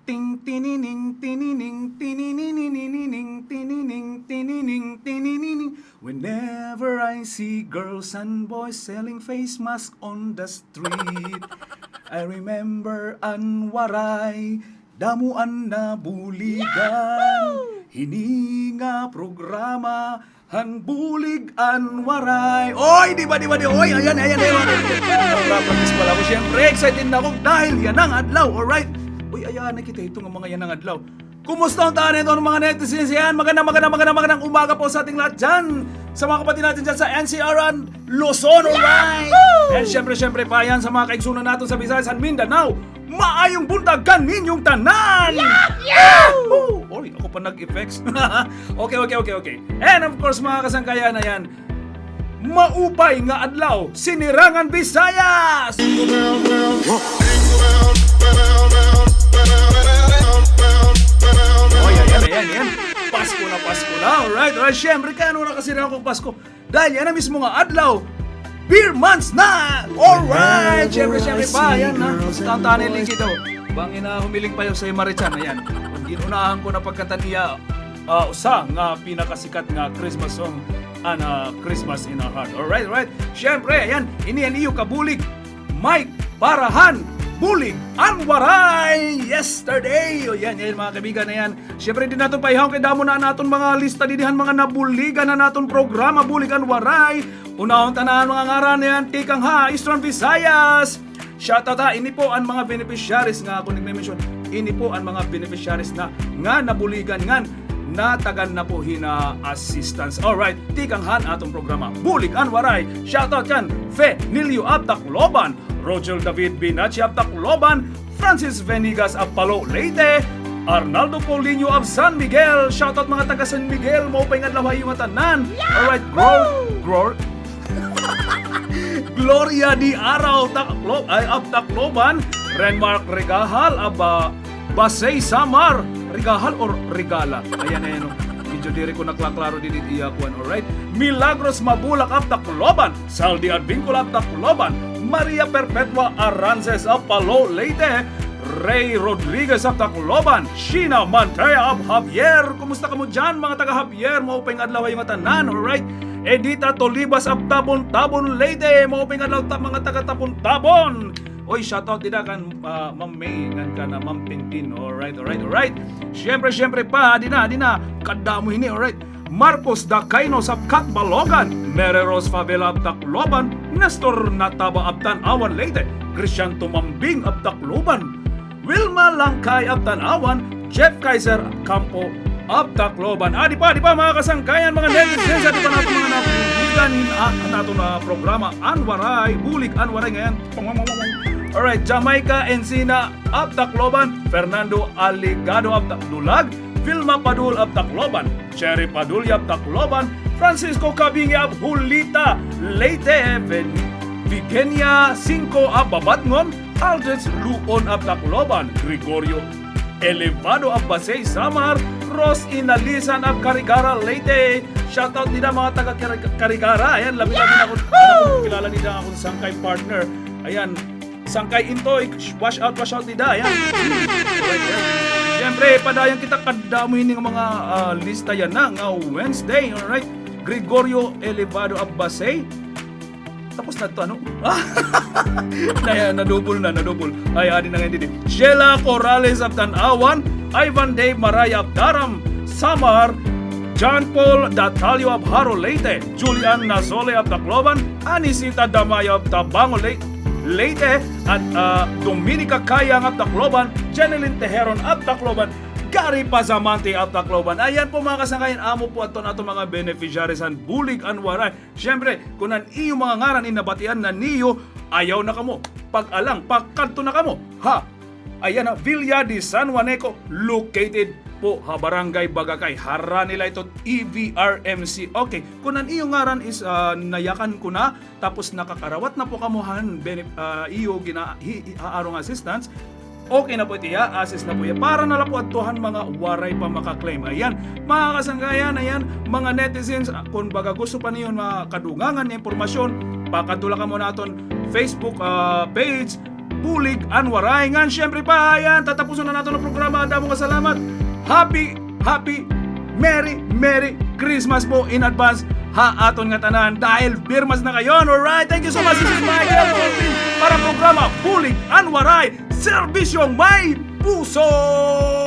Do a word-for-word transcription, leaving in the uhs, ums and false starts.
Ting tinining tinining tinining tinining tinining tinining. Whenever I see girls and boys selling face mask on the street, I remember an Waray, damo an nabuligan. Hini nga programa, han Bulig an Waray. Oy, di ba, di ba, di, oy, ayan, ayan, ayan. Nagpa-practice pala ako. Siyempre, excited na ako dahil yana nga adlaw, alright? Uy, ayan, nakita ito nga mga yana nga adlaw. Kumusta unta an aton mga netizens? Ayan, magandang, magandang, magandang, magandang umaga po sa ating lahat dyan. Sa mga kapatid natin dyan sa N C R and Luzon, alright? And siyempre, siyempre pa yan sa mga kaigsunan natin sa Visayas and Mindanao. Maayong buntag kaninyong tanan! Yahoo! Oy, ako pa nag-effects. Okay, okay, okay, okay. And of course, mga kasangkayan, ayan, maupay nga adlaw, Sinirangan Visayas! Oy, ayan, ayan, ayan. Pasko na, Pasko na. Alright, alright. Siyempre, kay ano nakasira ako Pasko? Dahil yana mismo nga adlaw, beer months na! Alright! Siyempre, siyempre pa, ayan na. Tantane ligi daw. Bangin na humiling pa yung sa Marichan, ayan. Ginunahan ko na pagkatan iya, ah, usa nga pinakasikat nga Christmas song, an, ah, Christmas in Our Heart. Alright, alright. Siyempre, ayan, ini an iyo kabulig, Mike, para han Bulig an Waray yesterday. O yan, yan, mga kaibigan, ayan. Siyempre, di naton paihawon kay damo na an aton mga lista didi han mga nabuligan han aton programa, Bulig an Waray. Unahon ta na an mga ngaran na yan, tikang ha Eastern Visayas. Shoutout ha, ini po an mga beneficiaries nga ako nagme-mention. Ini po an mga beneficiaries na nga nabuligan ngan natagan na po hin assistance. Alright, tikang han aton programa, Bulig an Waray. Shoutout kan Fe Nilio of Tacloban, Rochel David Binachi of Tacloban, Francis Venigas of Palo, Leyte, Arnaldo Paulinho of San Miguel. Shoutout mga taga San Miguel, maupay nga adlaw ha iyo ngatanan. Alright, Gro-, Gro-, Gloria Di Araw, Taclo-, ay, of Tacloban, Renmark Regahal of, ah, Basey, Samar. Regahal or Regala? Ayan, ayan, oh. Medyo diri ko naklaklaro didi iya kuan, alright? Milagros Mabulak of Tacloban, Saldi Advincula of Tacloban, Maria Perpetua Arances of Palo, Leyte, Ray Rodriguez of Tacloban, Sheena Mantea of Javier. Kumusta kamo dyan, mga taga Javier? Maupay nga adlaw ha iyo ngatanan, alright? Edita Tolibas of Tabon-Tabon, Leyte. Maupay nga adlaw ta, mga taga Tabon-Tabon. Oy, shoutout dida kan, ah, Ma'am May, ngan kan, ah, Ma'am Tintin. Alright, alright, alright. Siyempre, siyempre pa, dina, dina. Kadamo hini, alright. Marcos Dacainos of Catbalogan, Mary Rose Favela of Tacloban, Nestor Nataba of Tanauan, Leyte, Christian Tumambing of Tacloban, Wilma Langkay of Tanauan, Jeff Kaiser Campo of Tacloban. Ah, di pa, di pa, mga kasangkayan, mga netizens, ah, di pa naton mga nabuligan, ah, naton, ah, programa, An Waray, Bulig an Waray ngayon. Alright, Jamaica Encina of Tacloban, Fernando Aligado of Ta-, Dulag, Vilma Padul of Tacloban, Cherry Padul of Tacloban, Francisco Cabingi of Julita, Leyte, Ven-, Vigenia Cinco of Babatngon, Aldrich Luon of Tacloban, Gregorio Elevado of Basey, Samar, Rose Inalisan of Carigara, Leyte. Shoutout dida mga taga Cari-, Carigara. Ayan, labi-labi na ako, kilala nila akong sangkay partner. Ayan, Sangkay Intoy, wash out, wash out dida. Ayan. Siyempre, padayon kita, kadamo hini nga mga, ah, lista yana nga Wednesday, alright? Gregorio Elevado of Basey. Tapos na to, ano? Na, na-double na, na-double. Ay, adi na ngayon didi. Sheila Corrales of Tanauan, Ivan Dave Maraya of Taram, Samar, John Paul Datalio of Jaro, Leyte, Julian Nazole of Tacloban, Anisita Damaya of Tabango, Ley-, Leyte, at, ah, Dominica Kayang of Tacloban, Jeneline Tejeron of Tacloban, Gary Pazamante of Tacloban. Ayan po, mga kasangkayan, amo po aton, aton mga beneficiaries han Bulig an Waray. Siyempre, kun an iyo mga ngaran in nabatian na niyo, ayaw na kamo pag-alang, pakadto na kamo ha, ayan na, Villa de San Juaneco, located po ha Barangay Bagakay. Harani la ito, E V R M C. Okay, kun an iyo ngaran is, ah, nayakan ko na, tapos nakakarawat na po kamo han benef-, ah, iyo gina-, hi-, hi-, haaro nga assistance, okay na po ito iya, assist na po iya. Para na la po adto han mga waray pa maka-claim. Ayan, mga kasangkayan, ayan, mga netizens, ah, kun baga gusto pa niyo nga kadugangan nga impormasyon, pakadto la kamo naton Facebook, ah, page, Bulig an Waray. Ngan syempre pa, ayan, tatapuson na naton an programa. Damo nga salamat. Happy, happy, Merry, Merry Christmas po in advance ha aton ngatanan dahil birmas na kayon. Alright, thank you so much. This is Michael Colvin para programa Bulig an Waray, serbisyong may puso.